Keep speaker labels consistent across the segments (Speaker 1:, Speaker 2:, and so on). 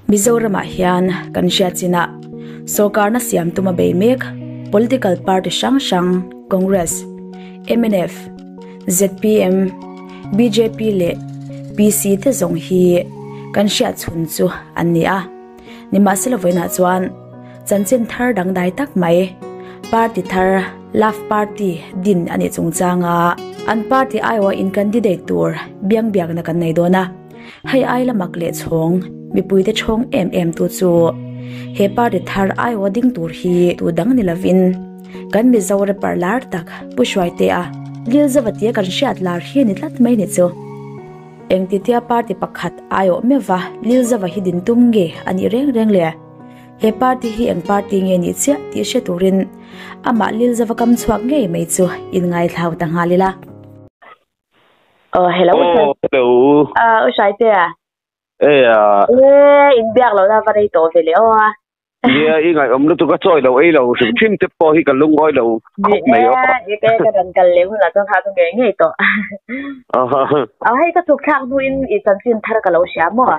Speaker 1: Mizoramah hian kan hriat chinah sawrkarna siam tuma bei mek political party hrang hrang Congress, mnf, zpm, bjp leh PC te zawng hi kan hriat chhun chu an ni a. Nimahsela vawiinah chuan chanchin thar dangdai tak mai party thar Love Party din a nih chungchanga an party aiawha in candidate tur biang biakna kan nei dawn a. Hei ai la mak leh chhawng mipuite chhawng em em tu chu he party thar aiawha ding tur hi tu dang ni lovin kan Mizo rapper lar tak Pu Hruaitea Lilzavatia kan hriat lar hi a ni tlat mai ni chu. Engtitia party pakhat aiawh meuhva Lilzava hi din tum nge a nih reng reng le? He party hi eng party nge nih chiah tih hre turin amah Lilzava kam chhuak ngei mai chu in ngaithlau ta nghal ila. Oh, hello.
Speaker 2: Oh, hello.
Speaker 1: Ah, u Hraite.
Speaker 2: Eh, ah.
Speaker 1: Eh, in biak lo na va rei tawh ve le aw a.
Speaker 2: Nia, i ngaihawm lutuk a chawi lo ei lo hrim hrim te pawh hi ka lungawi lo khawp mai aw.
Speaker 1: Ni e, ka rawn kal leh hunah chuan kha chu ngei ngei tawh. Aw hei ka chhuk thlak hnuin i chanchin thar ka lo hria maw?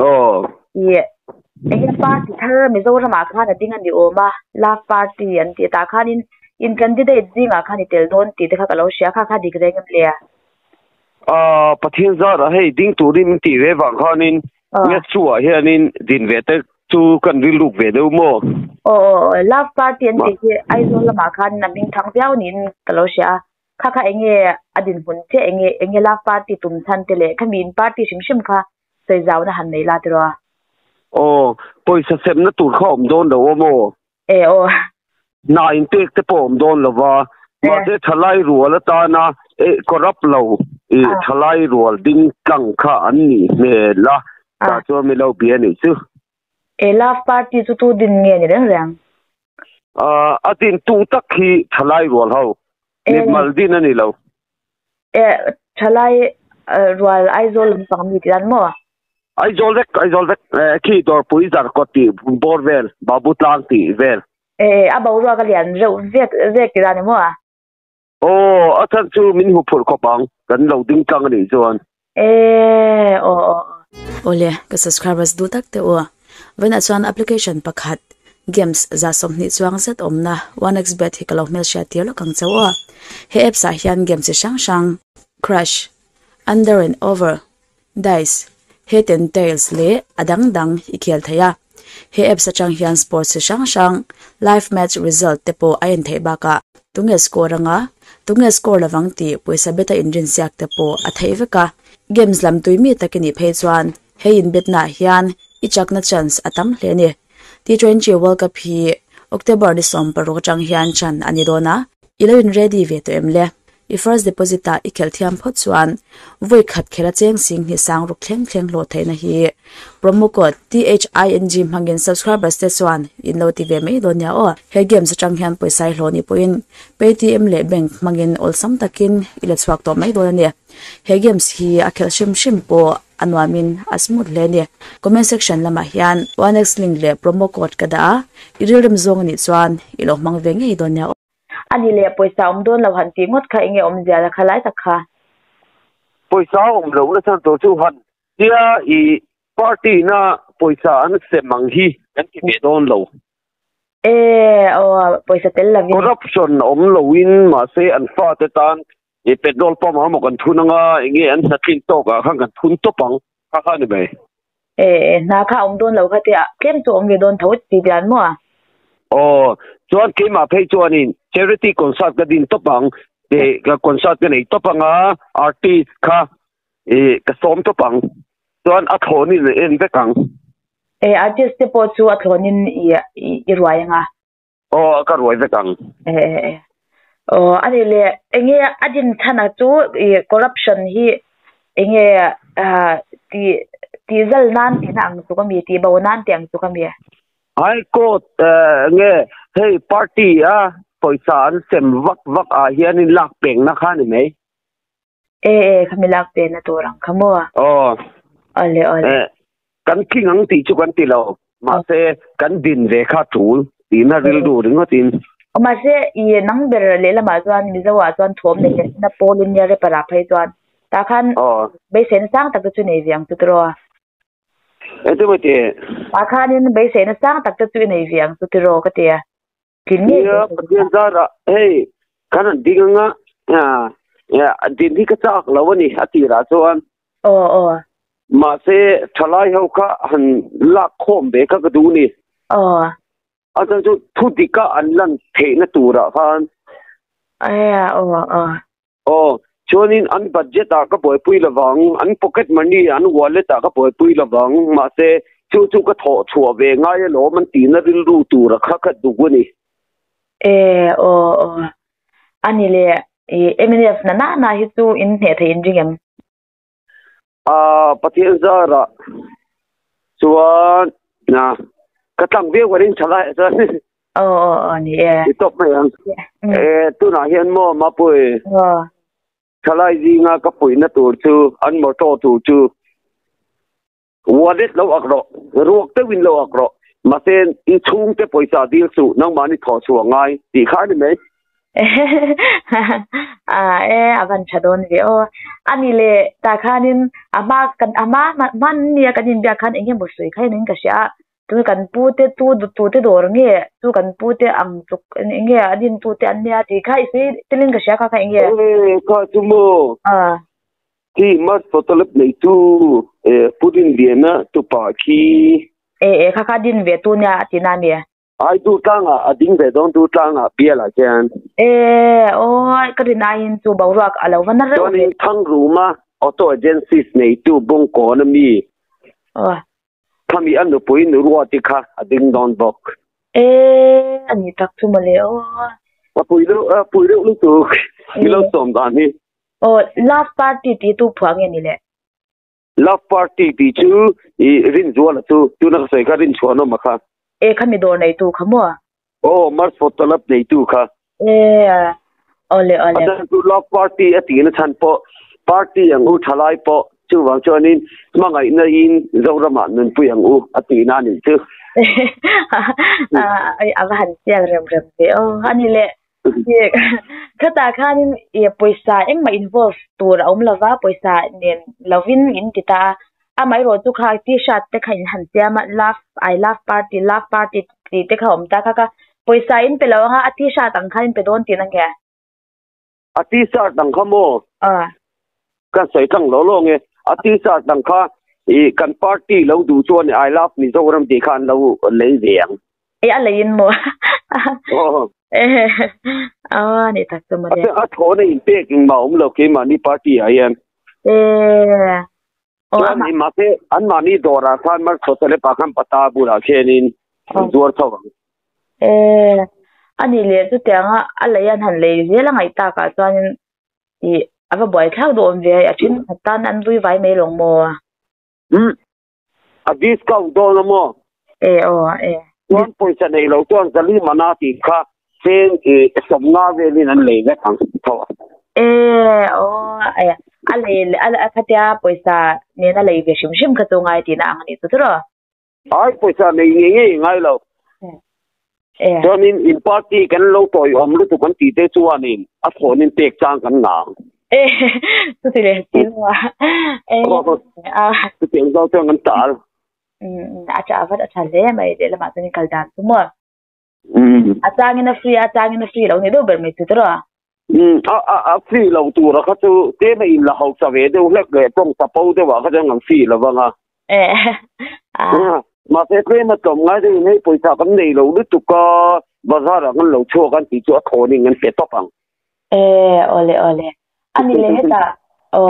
Speaker 2: Aw.
Speaker 1: I enge party thar Mizoramah khan a ding a ni awm a, Love Party an tih tah khanin in candidate zingah khan i tel dawn tih te kha ka lo hria kha kha dik reng em le?
Speaker 2: Aw, Pathian zarah hei ding turin min tih ve vang khanin Nge chhuah hianin din ve te chu kan rilruk ve deuh maw?
Speaker 1: Aw aw aw, Love Party an tih hi Aizawl lamah khan a hming thang viau niin ka lo hria a, kha kha enge a dinhmun chiah enge enge Love Party tum chhan te leh khami in party hrim hrim kha sawi zauna han nei la tiraw a?
Speaker 2: Aw, pawisa semna tur kha awm dawn lo aw maw?
Speaker 1: E aw.
Speaker 2: Hna inpek te pawh awm dawn lo va, mahse thalai rual atana e corrupt lo i thalai rual ding tlang kha an nih hmel a, tah chuan mi lo bia nih chu.
Speaker 1: E love party chu tu din nge ni reng reng?
Speaker 2: A din tu tak hi thalai rual ho, mitmal din a ni lo.
Speaker 1: E thalai rual Aizawl lampang mi tih dan maw?
Speaker 2: Aizawl vek, Aizawl vek, khi Dawrpui Zarkawt tih bawr vel, Babu Tlang tih vel.
Speaker 1: E a boruak a lian reuh vek vek tih dan ni maw?
Speaker 2: Aw, a chhan chu min hmu phurh khawp ang, kan lo ding tlang a nih chuan.
Speaker 1: E aw aw aw. Awle, ka subscribers duh tak teh u. Vawiinah chuan application pakhat games 20 chuang zet awmna 1xbet hi ka lo hmelhriat tir lawk ang chauh aw. He apps ah hian games chi hrang hrang crash, under and over, dice, head and tails leh a dang dang i khel thei a. He apps atang hian sports chi hrang hrang live match result te pawh a en theih bakah tunge score anga tunge score lovang tih pawisa beta inrinsiak te pawh a theih vek a. Games lam tui mi tak i nih phei chuan Hei inbetnaah hian i chakna chance a tam hle a ni. T20 World Cup hi October ni 16 atang hian chan a ni dawn a, i lo in ready ve tawh em le? I first deposit ah i khelh thiam phawt chuan vawi khat khelh a cheng sing hnih sang ruk thleng thleng hlawh theihna hi promo code THING hmangin subscribers te chuan in lo ti ve mai dawn nia aw. He games atang hian pawisa i hlawh nih pawhin Paytm leh bank hmangin awlsam takin i la chhuak tawh mai dawn a ni. He games hi a khelh hrim hrim pawh a nuamin a smooth hle a ni. Comment section lamah hian 1x link leh promo code ka dah a, i rilrem zawng anih chuan i lo hmang ve ngei dawn nia aw. A ni leh pawisa awm dawn lo han tih ngawt kha enge awmzia la kha lai tak kha?
Speaker 2: Pawisa awm lo na chhan tur chu han tia i party na pawisa an sem ang hi kan ti ve dawn lo.
Speaker 1: E aw pawisa tel lovin.
Speaker 2: Corruption awm loin mahse an fate tan I petrol pump ah maw kan thun anga enge an hnatlin tawk ah khan kan thun tawp ang kha kha ni mai.
Speaker 1: E hna kha a awm dawn lo kha te ah tlem chu a awm ve dawn tho ti tian maw?
Speaker 2: Aw chuan keimah phei chuanin charity concert ka din tawp ang e ka concert ka nei tawp anga artist kha e ka sawm tawp ang chuan a thlawnin a en vek ang.
Speaker 1: E artist te pawh chu a thlawnin i i ruai anga.
Speaker 2: Aw ka ruai vek ang.
Speaker 1: E e e. Aw a ni le enge a din chhan a chu i corruption hi enge ah ti ti zal nan tihna ang chuk a mi ti bo nan tih ang chuk a mi?
Speaker 2: High court nge hei party a pawisa an sem vak vak ah hianin lak pengna kha ni mai.
Speaker 1: E e khami lak pena tur ang kha maw?
Speaker 2: Aw.
Speaker 1: Awle awle.
Speaker 2: E kan tling ang tih chu kan ti lo mahse kan din ve kha tul tihna rilru ringawt in.
Speaker 1: Aw mahse i nang ber lehlamah chuan Mizo ah chuan thawm nei leh na pawl in nia rapper ah phei chuan tah khan
Speaker 2: Aw.
Speaker 1: beiseina sang tak te chu nei ve ang chu tiraw?
Speaker 2: Ete mo te.
Speaker 1: A khanin beiseina sang tak te chu i nei ve ang chu tiraw ka tia. Tlin ngei
Speaker 2: Nia,
Speaker 1: beiseina
Speaker 2: Pathian
Speaker 1: sang.
Speaker 2: zara hei kan han ding anga din hi ka chak lo a ni a tirah chuan.
Speaker 1: Aw aw.
Speaker 2: Mahse thalai ho kha han lak khawm ve kha ka duh ni.
Speaker 1: Aw.
Speaker 2: A chuan chu thu dika an lan theihna turah khan.
Speaker 1: Aia aw aw.
Speaker 2: Aw, chuanin an budget ah ka buaipui lovang, an pocket money, an wallet ah ka buaipui lovang, mahse chu chu ka thawh chhuah ve ngai alawm an tihna rilru tura kha ka duh a ni.
Speaker 1: E, aw aw. A ni le, i mnf na na na hi chu in hneh theih in ring em?
Speaker 2: A, Pathian zarah chuan na ka tlang viau ka ring tha lai ah chuan.
Speaker 1: Aw aw aw ni e.
Speaker 2: I tawp mai ang. E, tunah hian maw Mapui?
Speaker 1: Aw.
Speaker 2: Thalai zinga ka puihna tur chu an motto tur chu wallet lo ak rawh, ruak deuhin lo ak rawh, mahse i chhungte pawisa dil suh, nangmahni thawh chhuah ngai tih kha a ni mai.
Speaker 1: A e, a van tha dawn ve aw. A ni le, tah khanin a hma kan a hma hman nia kan inbiak khan eng emaw sawi kha in ka hria a, tuna kan pu te tu tu te dawr nge chu kan pu te ang tluk eng nge a din tu te an nia tih kha i sawi telin ka hria kha kha eng nge?
Speaker 2: E, kha chu maw?
Speaker 1: A.
Speaker 2: Khi Mars Photolab neitu Pu Rinliana tupa khi.
Speaker 1: E e, kha kha din ve tu nia a ti na mi?
Speaker 2: Ai du tlangah a ding ve dawn du tlangah bialah khian.
Speaker 1: E aw ka rin aiin chu boruak a lo va na reuh ve.
Speaker 2: Chuanin Thangruma Auto Agencies neitu Bungkawn a mi.
Speaker 1: Aw.
Speaker 2: Khami a nupui Nuruati kha a ding dawn bawk.
Speaker 1: E a ni tak chu mawle aw.
Speaker 2: A pui reuh a pui reuh lutuk i lo sawm dan hi.
Speaker 1: Aw love party tih tu phuah nge ni le?
Speaker 2: Love party tih chu i Rinzuala chu tuna ka sawi kha Rinchhuanawma kha.
Speaker 1: E kha mi dawr neitu kha maw?
Speaker 2: Aw Mars Photo Lab neitu kha.
Speaker 1: E awle awle.
Speaker 2: A chhan chu love party a tihna chhan pawh party ang u thalai pawh chuvang chuanin hmangaihna in Zoramah nunpui ang u a tihna a nih chu.
Speaker 1: A va han chiang rem rem ve aw a ni le. Khatah khanin i pawisa engmah involve tur a awm lova, pawisa nen lovin in ti ta a, amaherawh chu kha t-shirt te kha in han siam a, love I love party love party tih te kha a awm ta kha kha pawisa in pe lo anga a t-shirt ang khan in pe dawn tihna nge?
Speaker 2: A t-shirt ang kha maw?
Speaker 1: Aw.
Speaker 2: Ka sawi tlang lo lo nge, a t-shirt ang kha i kan party lo duh chuan I love Mizoram tih kha an lo lei ve ang.
Speaker 1: E a leiin maw?
Speaker 2: Aw.
Speaker 1: Aw ni tak chu mawle.
Speaker 2: A thlawna inpek engmah a awm lo keimahni party ah hian.
Speaker 1: E. Aw
Speaker 2: Chuan
Speaker 1: ama.
Speaker 2: Mahse anmahni dawrah khan Marchawtalepa khan pata bulah khianin an zuar chho ang.
Speaker 1: E. A nih leh chutianga a lei an han lei zel a ngaih takah chuanin i a va buai thlak duh awm ve a thenkhat tan an vui vai mai lawng maw?
Speaker 2: Umm. A discount dawn a maw?
Speaker 1: E aw e.
Speaker 2: Chuan pawisa nei lo chuan zali mana tih kha cheng i sawmnga velin an lei vek ang tho a.
Speaker 1: E aw e a lei a khatia pawisa nena lei ve hrim hrim kha chu ngai tihna ang a nih chu tiraw?
Speaker 2: Ai pawisa nei ngei ngei ngai lo.
Speaker 1: E.
Speaker 2: Chuanin in party kan lo tawiawm lutuk an tih te chuanin a thlawnin pek chang kan ngah ang.
Speaker 1: E chuti leh si lo a. E a.
Speaker 2: Chutiang zawng chuan kan tal.
Speaker 1: A tha vat a tha hle mai lehlamah chuan in kal dan chu maw. A changin a free a, a changin a free lo ni deuh ber mai chu tiraw.
Speaker 2: A a a free lo tura kha chu tlema in la hausa ve deuh hlek leh tawng chapo deuhah kha chuan kan free lo vang a.
Speaker 1: E a.
Speaker 2: Mahse tlema tlawm ngai deuhin hei pawisa kan nei lo lutuk a, bazar ah kan lo chhuak an tih chu a thawn in kan pe tawp ang.
Speaker 1: E awle awle. Ani leh hetah aw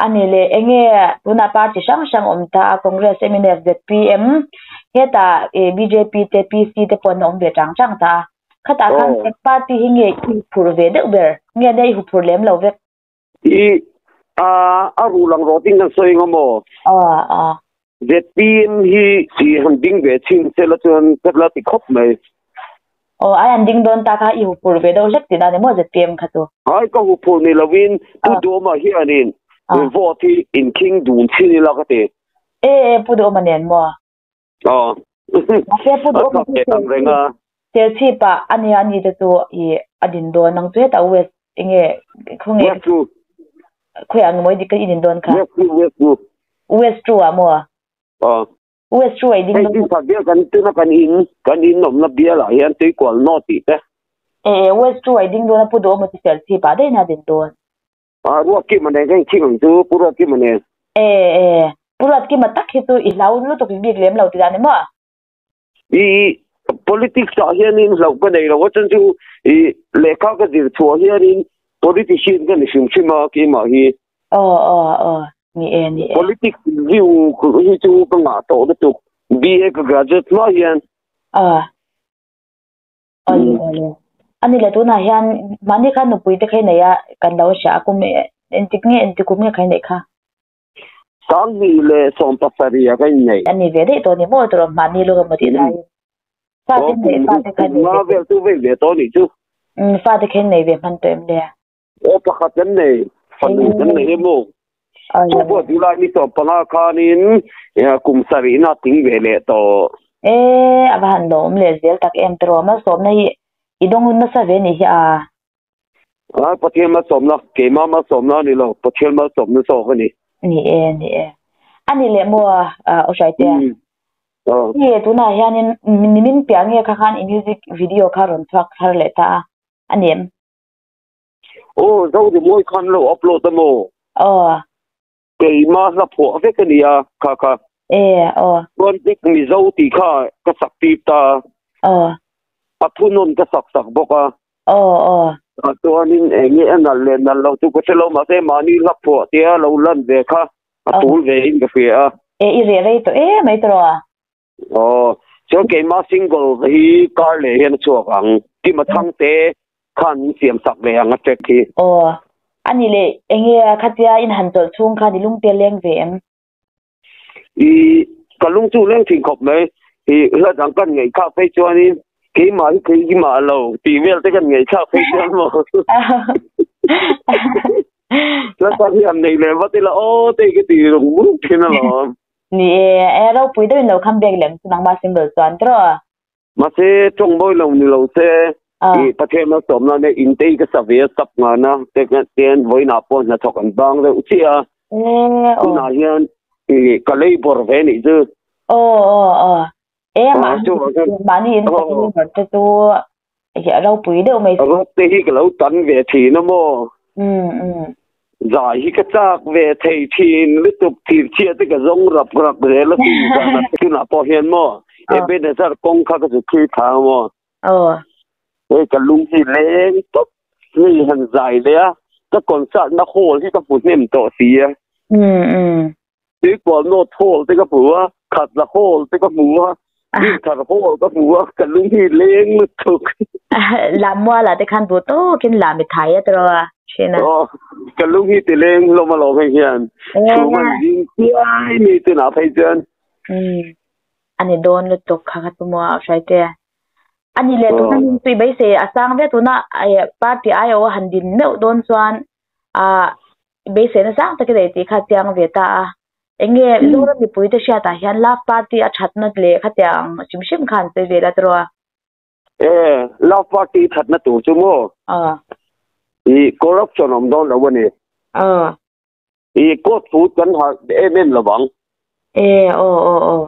Speaker 1: ani leh enge tunah party hrang hrang awm ta a Congress, mnf, zpm hetah e bjp te PC te pawh an awm ve chang chang ta a. Khatah khan eng party hi nge i huphurh ve deuh ber? Nge nia i huphurh lem lo vek?
Speaker 2: I a a ruh lang rawh ding kan sawi eng maw?
Speaker 1: Aw a.
Speaker 2: Zpm hi i han ding ve chhin se la chuan ka la ti khawp mai.
Speaker 1: Aw ai an ding dawn ta kha i huphurh ve deuh hlek tih dan emaw zpm kha chu?
Speaker 2: Ai ka huphurh ni lovin Pu Duhawma hianin vote hi inkhing dun chhin ila ka ti.
Speaker 1: E e Pu Duhawma nen maw?
Speaker 2: Aw.
Speaker 1: Mahse Pu Duhawma chu
Speaker 2: A ang reng a.
Speaker 1: Serchhip ah a nia ani te chu i a din dawn nang chu hetah West enge khawnge
Speaker 2: West chu.
Speaker 1: Khawiah nge maw i dik i din dawn kha?
Speaker 2: West chu West chu.
Speaker 1: West chu ah maw?
Speaker 2: Aw.
Speaker 1: West Ruai ding
Speaker 2: Hei
Speaker 1: dawn.
Speaker 2: Dinthar bial kan tuna kan in kan in awmna bialah hian Tuikual North tih te.
Speaker 1: E West Ruai ding dawn a Pu Duhawma chu fel chhip ah daih na din dawn.
Speaker 2: A ruak kim a nei reng thing ang chu Pu Ruat Kim a nei.
Speaker 1: E e Pu Ruat Kima tak hi chu i hlau lutuk bik lem lo ti dan ni maw?
Speaker 2: I politics ah hianin hlauh ka nei lo a chuan chu i lehkha ka zir chhuah hianin politician ka ni hrim hrim a keimah hi.
Speaker 1: Aw aw aw ni e ni e.
Speaker 2: Politics view hi chu ka ngah tawh lutuk BA ka graduate hma hian.
Speaker 1: Aw awle awle ani le tunah hian mahni khan nupui te kha i nei a kan lo hria a kum engtik nge engtik kum nge kha i neih kha?
Speaker 2: 2017 a ka innei.
Speaker 1: A ni ve daih tawh ni maw tawh mahni lawk emaw tih laiin fate nei fate kha nei
Speaker 2: ve vel chu vei ve tawh nih chu.
Speaker 1: Umm fate kha in nei ve hman tawh em le?
Speaker 2: Aw pakhat kan nei, fanu kan nei emaw. Chu pawh July ni 15 khanin kum sarihna tling ve leh tawh.
Speaker 1: E a va han lawm leh zel tak em tawh malsawmna hi i dawng nasa ve nih hi a.
Speaker 2: A Pathian malsawmna, keimah malsawmna a ni lo, Pathian malsawmna zawk a ni.
Speaker 1: Ni e, ni e. A ni leh maw a Hraite? Ni e, tunah hianin nimin piah nge kha khan i music video kha rawn chhuak thar leh ta a, a ni em?
Speaker 2: Aw, Zorimawi khan lo upload a maw?
Speaker 1: Aw.
Speaker 2: Keimah hla phuah vek a ni a, kha kha.
Speaker 1: E, aw.
Speaker 2: Chuan Big Mizo tih kha ka sak tir ta a.
Speaker 1: Aw.
Speaker 2: A thunawn ka sak sak bawk a.
Speaker 1: Aw, aw.
Speaker 2: A chuanin eng nge a nalh leh nalh loh chu ka hre lo, mahse mahni hla phuah tia lo lan ve kha a tul ve in ka hria a.
Speaker 1: E, i reh rei tawh em mai tawh a.
Speaker 2: Aw, chuan keimah single hi kar leh hian a chhuak ang. Kima Thangte khan min siam sak ve ang a track hi.
Speaker 1: Aw, a nih leh eng nge khatia in han chawlh chhung khan i lungte leng ve em?
Speaker 2: I ka lung chu leng thin khawp mai. I hla dang kan ngaihthlak phei chuanin keimah hi keimah lo tih vel te kan ngaihthlak phei chuan maw. Hla thar hi han nei leh vat ila aw te ka ti rung rung thin alawm.
Speaker 1: Ni e, e ropui deuhin lo kham bek lem chu nangmah single chuan tiraw?
Speaker 2: Mahse tawng mawi lo ni lo se i Pathian malsawmna nen intei ka sa ve a sap nghana te ten vawiinah pawh hnathawk an bang deuh chiah a. Tunah hian i ka labour ve nih chu.
Speaker 1: Aw aw aw. E mahni in ka labour te chu ropui deuh mai.
Speaker 2: Rawk te hi ka lo tan ve thin a maw? Zai hi ka chak ve thei thin lutuk thirchhia te ka zawng rap rap zel a sin zan a tunah pawh hian maw Ebenezer kawng kha ka zu thlir thla a maw? Hei ka lung hi leng tawp hei han zai leh a ka concert na hall hi ka hmu hnem tawh si a. Tuikual North Hall te ka hmu a, Khatla Hall te ka hmu a, Dinthar Hall ka hmu a, ka lung hi leng lutuk.
Speaker 1: Lammuala te khan duh tawkin lam i thai a tiraw a thin a.
Speaker 2: Aw, ka lung hi ti leng hlawm alawm hei hian. Chhum an zing chiai mi tunah phei chuan.
Speaker 1: Umm, a ni dawn lutuk kha ka tum a, Hraite. A ni leh tuna min tui beisei a sang viau tuna party aiawh a han din meuh dawn chuan ah Beiseina sang takin ei tih kha a chiang ve ta a. Eng nge Zoram mipuite hriatah hian Love Party a thatna leh khatiang hrim hrim kha an sawi ve la tiraw a?
Speaker 2: E, Love Party thatna tur chu maw?
Speaker 1: Aw.
Speaker 2: I corruption awm dawn lo a ni.
Speaker 1: Aw.
Speaker 2: I court thu kan harh em em lo vang.
Speaker 1: E, aw aw aw.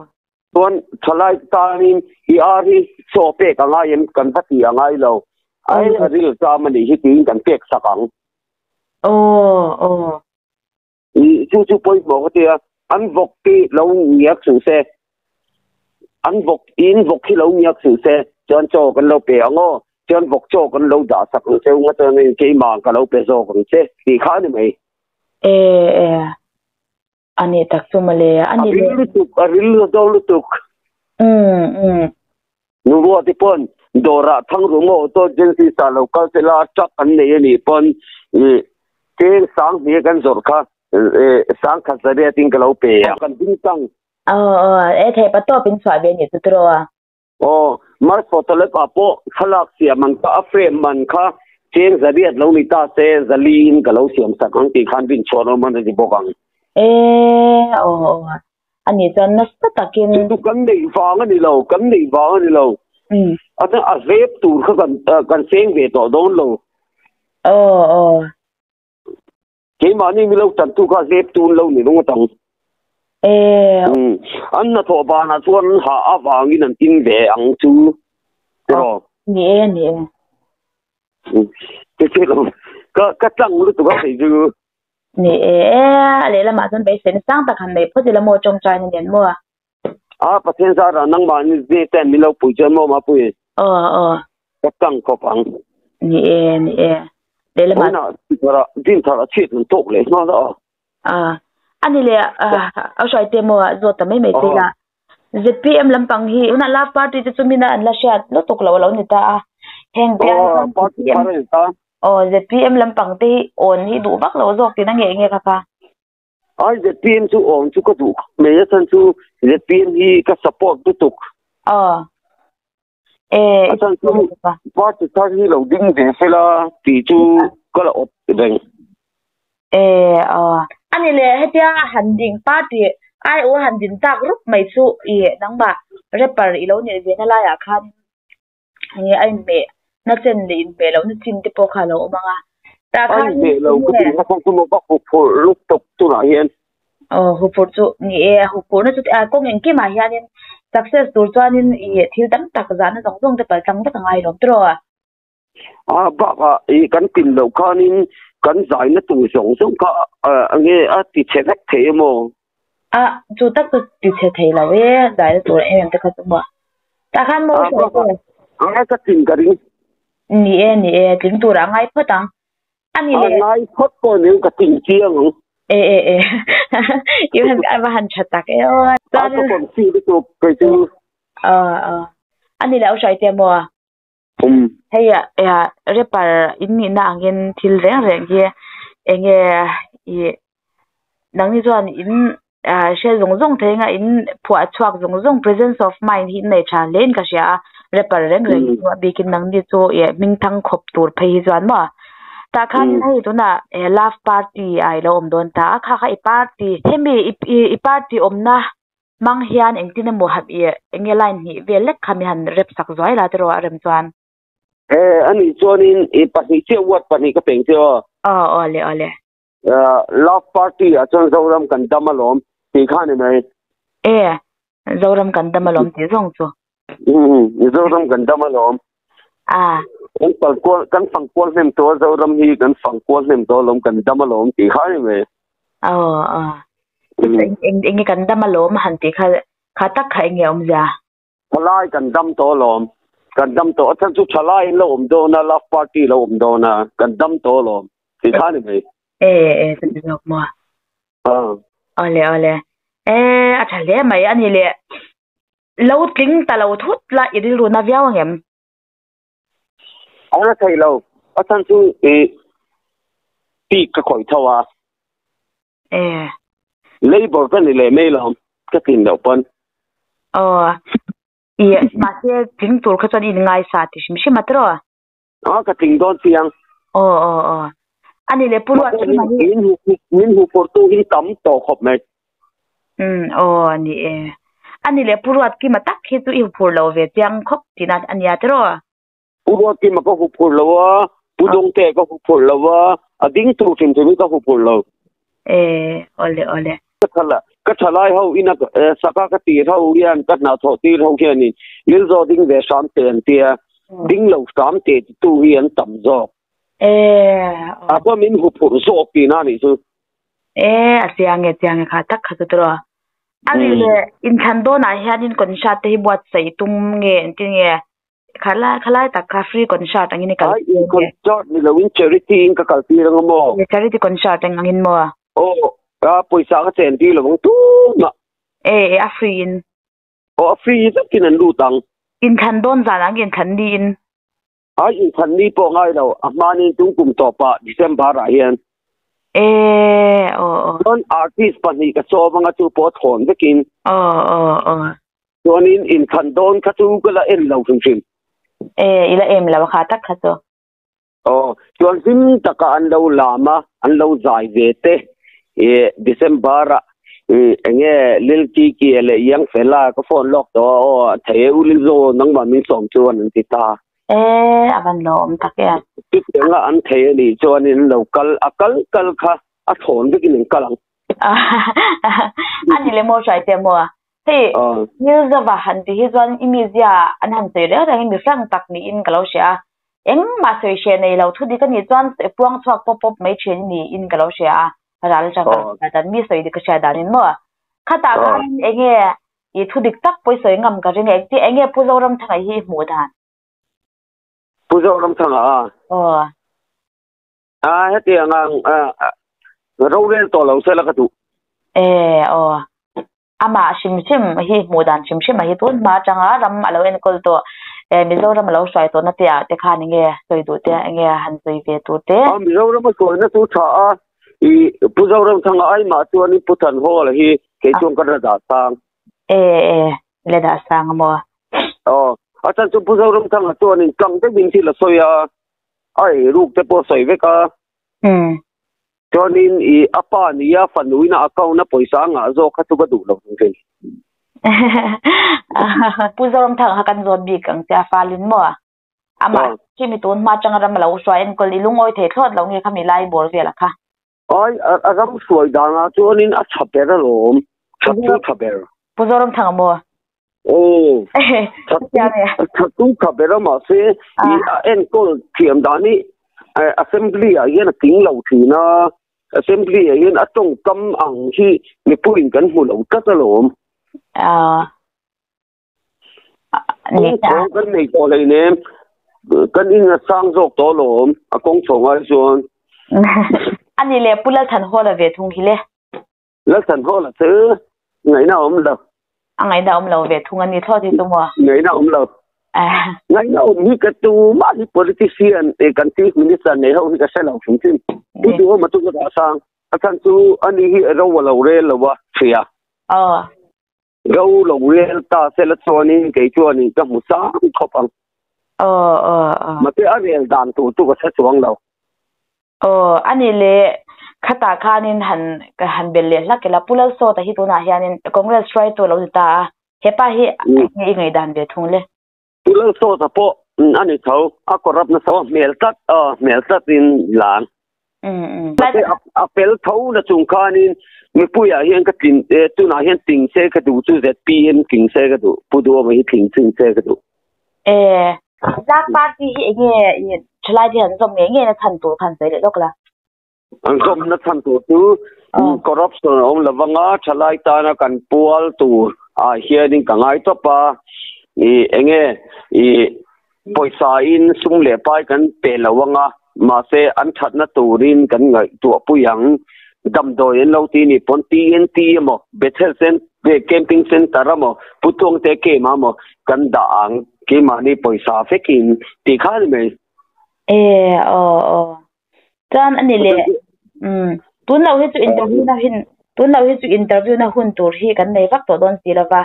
Speaker 2: Chuan thalai tanin i ar hi chaw pek a ngai em kan va ti a ngai lo. Ai a ril zam a nih hi tiin kan pek sak ang.
Speaker 1: Aw aw.
Speaker 2: I chu chu pawimawh ka ti a, an vawk hi lo ngiak suh se, an vawk in vawk hi lo ngiak suh se, chuan chaw kan lo pe ang aw, chuan vawk chaw kan lo dah sak ang che unga chuan keimah ka lo pe zawk ang che tih kha a ni mai.
Speaker 1: E e. A nih tak chu mawle, a ni
Speaker 2: leh. A ril lutuk, a ril zo lutuk.
Speaker 1: Umm umm.
Speaker 2: Nu Ruati pawn dawrah Thangru Maw Auto Agency sa lo kal se la truck an nei a nih pawn i cheng sang hnih kan zawrh kha sang khat zariat in ka lo pe a. Kan ding tang.
Speaker 1: Aw aw, e thei pa tawp in chhuah ve a nih chu tiraw a.
Speaker 2: Aw, March Photolet ah pawh thlalak siam an kha a frame man kha cheng zariat lo ni ta se zali in ka lo siam sak ang tih khan rinchhuan awm an ti bawk ang.
Speaker 1: E aw aw, a nih chuan nasa takin.
Speaker 2: Chu chu kan neih vang a ni lo, kan neih vang a ni lo. A chuan a zep tur kha kan kan seng ve tawh dawn lo.
Speaker 1: Aw aw.
Speaker 2: Keimahni mi lo tantu kha zep tun lo ni nung atang.
Speaker 1: E.
Speaker 2: An hnathawh banah chuan an hah avangin an in ve ang chu tiraw?
Speaker 1: Ni e, ni e.
Speaker 2: Te che lo ka ka tlang lutuk a thei chu.
Speaker 1: Ni e, a lehlamah chuan beiseina sang tak han nei phawt ila maw tawngtaina nen maw?
Speaker 2: A Pathian zarah nangmahni zir ten min lo pui chuan maw Mapui?
Speaker 1: Aw aw.
Speaker 2: Ka tang khawp ang.
Speaker 1: Ni e, ni e. Lehlamah.
Speaker 2: Vawiinah dinthar ah dinthar a chhiat an tawk leh nghal a.
Speaker 1: A ani leh a hruai te maw zawt ta mai mai che ila. ZPM lampang hi tuna love party te chu mina an la hriat lutuk lo a lo ni ta a. Heng te ah hian
Speaker 2: ZPM
Speaker 1: aw ZPM lampang te hi awn hi duh vak lo zawk tina nge nge kha kha.
Speaker 2: Ai ZPM chu awm chu ka duh khawp mai a chhan chu ZPM hi ka support lutuk.
Speaker 1: Aw. E
Speaker 2: A chhan chu party thar hi lo ding ve sela tih chu ka la awp reng.
Speaker 1: E aw. Ani leh hetia han ding party ai aw han din tak rup mai chu i nangmah rapper i lo neih ve na laiah khan enge a inhmeh na chen leh inhmeh lohna chin te pawh kha a lo awm ang a. Tah
Speaker 2: A
Speaker 1: khan
Speaker 2: inhmeh lo ka tih na kawng chu maw ka huphurh lutuk tunah hian.
Speaker 1: Aw huphurh chu ni e, huphurhna chu kawng engkimah hianin success tur chuanin i thil tam tak zahna zawng zawng te pal tlang vek a ngai lawm tiraw a?
Speaker 2: A bakah i kan pin loh khanin kan zaina tur zawng zawng kha enge a ti chhe vek thei emaw?
Speaker 1: A chu tak chu ti chhe thei lo e, zaina tur em em te kha chu maw? Tah khan maw
Speaker 2: A bakah a ka tling ka ring.
Speaker 1: Ni e, ni e, tling turah a ngai phawt ang. A ni
Speaker 2: A
Speaker 1: le.
Speaker 2: ngai phawt pawh nen ka ting chiang ang.
Speaker 1: E e e i han a va han tha tak e aw.
Speaker 2: A
Speaker 1: Chuan
Speaker 2: ka confi lutuk kei chu.
Speaker 1: Aw aw. A ni le au hruai te maw?
Speaker 2: Um.
Speaker 1: Hei a rapper in nihna angin thil reng reng hi enge i nangni chuan in hre zawng zawng thei anga in phuah chhuak zawng zawng presence of mind hi in nei tha hle in ka hria a rapper reng reng hi chu a bikin nangni chu ih hming thang khawp tur phei hi chuan maw tah khanin hei tunah love party ah ilo awm dawn ta a kha kha i party hemi i party awmna hmang hian engtin emaw han ih enge line hnih vel lek kha mi han rep sak zuai la tiraw a rem chuan.
Speaker 2: E anih chuanin i pahnih chiah word pahnih ka peng chiah aw.
Speaker 1: Aw aw le aw le.
Speaker 2: Love party ah chuan Zoram kan dam alawm tih kha ni mai.
Speaker 1: E, Zoram kan dam alawm tih zawng chu.
Speaker 2: Umm, Zoram kan dam alawm.
Speaker 1: A.
Speaker 2: Kan fang kual, kan fang kual hnem tawh a, Zoram hi kan fang kual hnem tawh alawm, kan dam alawm tih kha ni mai.
Speaker 1: Aw, aw. Eng, eng nge kan dam alawm han tih kha, kha tak kha eng nge awmzia?
Speaker 2: Thalai kan dam tawh alawm. Kan dam tawh. A chhan chu thalai in lo awm dawn a, love party lo awm dawn a, kan dam tawh alawm. Tih kha ni mai.
Speaker 1: E, e, chuti zawk maw? Awle, awle. E, a tha hle mai. A ni leh, lo tling ta lo thut la i rilru na viau ang em?
Speaker 2: A la thei lo. A chhan chu i peak ka khawih tho a.
Speaker 1: E.
Speaker 2: Labour ka ni leh mai lo, ka tlin loh pawn.
Speaker 1: Aw, i mahse tling tur kha chuan i inngaisa ti hrim hrim a tiraw?
Speaker 2: Aw, ka tling dawn chiang.
Speaker 1: Aw, aw, aw. A ni leh Pu Ruat
Speaker 2: Mahse
Speaker 1: Kima hi.
Speaker 2: Min min huphurhtu hi tam tawh khawp mai.
Speaker 1: Umm, aw, ni e. A ni leh Pu Ruat Kima tak hi chu i huphurh lo ve chiang khawp tihna a nia tiraw?
Speaker 2: Pu Ruatkima ka huphurh lo a, Pu Dawngtea ka huphurh lo a, a ding tur hrim hrim hi ka huphurh lo.
Speaker 1: E, awle awle.
Speaker 2: Ka thala, ka thalai ho ina saka ka tir ho hian, ka hnathawh tir ho hianin Lilzaw ding ve hram teh an tia, ding lo hram teh titu hi an tam zawk.
Speaker 1: E,
Speaker 2: A pawh min huphurh zawk tihna a nih chu.
Speaker 1: E, a chiang e, chiang e kha tak kha chu tiraw. A nih leh inthlan dawnah hianin concert te hi buatsaih tum nge engtin nge? Khalai khalai tak kha free concert angin i kal
Speaker 2: Ai in concert ni lo in charity in ka kal tir anga maw?
Speaker 1: Charity concert eng angin maw?
Speaker 2: Aw ka pawisa ka chen tir lo ang tunah.
Speaker 1: E e a free in.
Speaker 2: Aw a free zetin an lut ang.
Speaker 1: Inthlan dawn zan ang inthlan ni in.
Speaker 2: Ai inthlan ni pawh ngai lo a hmanin tung kum tawpah December ah hian.
Speaker 1: E aw aw.
Speaker 2: Chuan artist pahnih ka sawm anga chu pawh a thawn vekin.
Speaker 1: Aw aw aw.
Speaker 2: Chuanin inthlan dawn kha chu ka la en lo hrim hrim.
Speaker 1: E, i la em lo a kha tak kha chu.
Speaker 2: Aw, chuan hlim taka an lo lam a, an lo zai ve te, i December ah enge Lil Kiki leh Young Fella ka phone lawk tawh a, aw a thei e u Lil Zo nangmah min sawm chuan an ti ta.
Speaker 1: E, a van lo awm tak em.
Speaker 2: Chutianga an thei a nih chuanin an lo kal, a kal kal kha a thawn vekin an kal ang.
Speaker 1: Ani le maw hruai te maw? Hei Nilzova han ti hi chuan i mizia an han sawi reng reng in mi hrang tak niin ka lo hria a. Engmah sawi hreh nei lo thu dik a nih chuan puang chhuak pawp pawp mai thin niin ka lo hria a. Ral atang ka lo hria dan mi sawi dik ka hria danin maw? Khatah khan enge i thu dik tak pawh i sawi ngam ka ring a, engtin enge Pu Zoramthanga hi i hmuh dan?
Speaker 2: Pu Zoramthanga a?
Speaker 1: Aw.
Speaker 2: A hetiang ang rorel tawh lo sela ka duh.
Speaker 1: E aw. Amah hrim hrim hi hmuh dan hrim hrim a hi tun hma atanga ram a lo enkawl tawh e Mizoram a lo hruai tawh na te ah te khan enge sawi duh te enge han sawi ve tur te.
Speaker 2: A Mizoram a hruaina chu tha a i Pu Zoramthanga ai mah chuan in Pu Thanhawla hi kei chuan ka la dah sang.
Speaker 1: E e la dah sang a maw?
Speaker 2: Aw a chan chu Pu Zoramthanga chuan in tlang deuh in thil a sawi a a eiruk te pawh a sawi vek a. Chuanin i a pa nia fanuin a account a pawisa a ngah zawk kha chu ka duh lo thung thin.
Speaker 1: Pu Zoramthanga kha kan zawt bik ang che a falin maw? Amah khi mi tun hma atanga ram a lo hruai enkawl i lungawi thei thlawt lo nge kha mi lai bawr vel a kha.
Speaker 2: Ai a ram hruai danah chuanin a tha ber alawm, tha chu tha ber.
Speaker 1: Pu Zoramthanga maw?
Speaker 2: Aw, tha chu tha ber a mahse i a enkawl thiam dan hi assembly ah hian a tling lo thin a, assembly ah hian a tawngkam ang hi mipuiin kan hmu lo tlat alawm. Kawng chhawng kan nei tawh hleinem, kan in a sang zawk tawh alawm a kawng chhawng ai chuan.
Speaker 1: Ani leh Pu Lalthanhawla ve thung hi le.
Speaker 2: Lalthanhawla chu ngaihna a awm lo.
Speaker 1: A ngaihna a awm lo ve thung a ni thlawt hi chu maw?
Speaker 2: Ngaihna a awm lo. Ngaihna awm hi ka tumah hi politician kan chief minister nei ho hi ka hre lo hrim hrim. Pu Duhawma chu ka dah sang. A chhan chu ani hi ro a lo rel lo a hria. Ro lo rel ta sela chuanin kei chuanin ka hmu sang khawp ang. Mahse a rel dan tur chu ka hre chuang lo.
Speaker 1: Aw, a ni le, khatah khanin han ka han bel leh hlak ila, Pu Lalsawta hi tunah hianin Congress hruaitu a lo ni ta a, hepa hi enge i ngaihdan ve thung le?
Speaker 2: Pu Lalsawta pawh a ni tho, a corrupt nasa a, hmel tlat a, hmel tlatin lan. Mahse a fel tho na chung khanin mipuiah hian ka tlin tunah hian tling se ka duh chu ZPM tling se ka duh, Pu Duhawma hi tling chhin se ka duh.
Speaker 1: E, Zak party hi enge i thalai te an zawm ngei ngei na chhan tur khan sawi leh lawk la.
Speaker 2: An zawm na chhan tur chu corruption a awm lovanga thalai tana kan pual tur ah hianin ka ngai tawp a, i enge i pawisa in sum leh pai kan pe lo anga mahse an thatna turin kan ngaihtuah pui ang. Damdawi an lo ti ni pawn TNT emaw Bethel Camping Center emaw Putluangte Camp ah emaw kan dah ang keimahni pawisa vekin tih kha a ni mai.
Speaker 1: E aw aw chuan a ni le umm tun lo hi chu interview na hin tun lo hi chu interview na hun tur hi kan nei vak tawh dawn si lova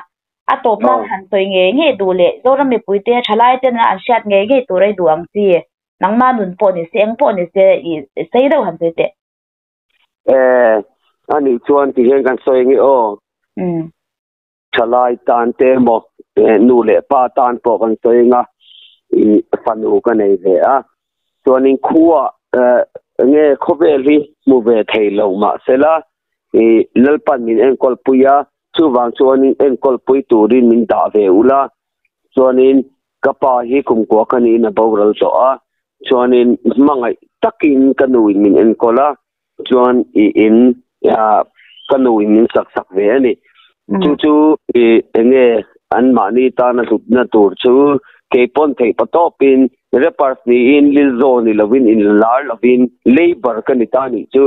Speaker 1: a tawp nan han sawi ngei ngei duh leh Zoram mipui te thalai ten an hriat ngei ngei tur a i duh ang chi nangmah nun pawh ni se eng pawh ni se i sei deuh han sawi teh.
Speaker 2: Eh, a nih chuan ti hian kan sawi nge aw. Thalai tan te emaw, nu leh pa tan pawh kan sawi anga, i fanu ka nei ve a. Chuanin khua nge khawvel hi hmu ve thei lo mahsela, i Lalpan min enkawl pui a, chuvang chuanin enkawl pui turin min dah ve ula. Chuanin Ka pa hi kumkua ka niin a boral tawh a, chuanin hmangaih takin ka nuin min enkawl a, chuan i in ka nuin min sak sak ve a ni. Chu chu i enge anmahni tana hlutna tur chu keipawn theih pa tawpin rappers niin Lilzo ni lovin inlar lovin labour ka ni ta nih chu.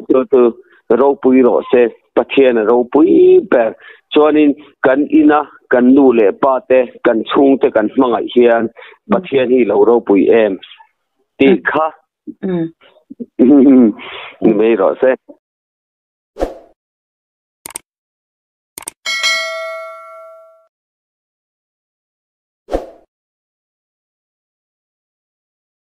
Speaker 2: Chu chu ropui rawh se. Pathian a ropui ber. Chuanin kan ina kan nu leh pa te, kan chhungte kan hmangaih hian Pathian hi lo ropui em tih kha ni mai rawh se.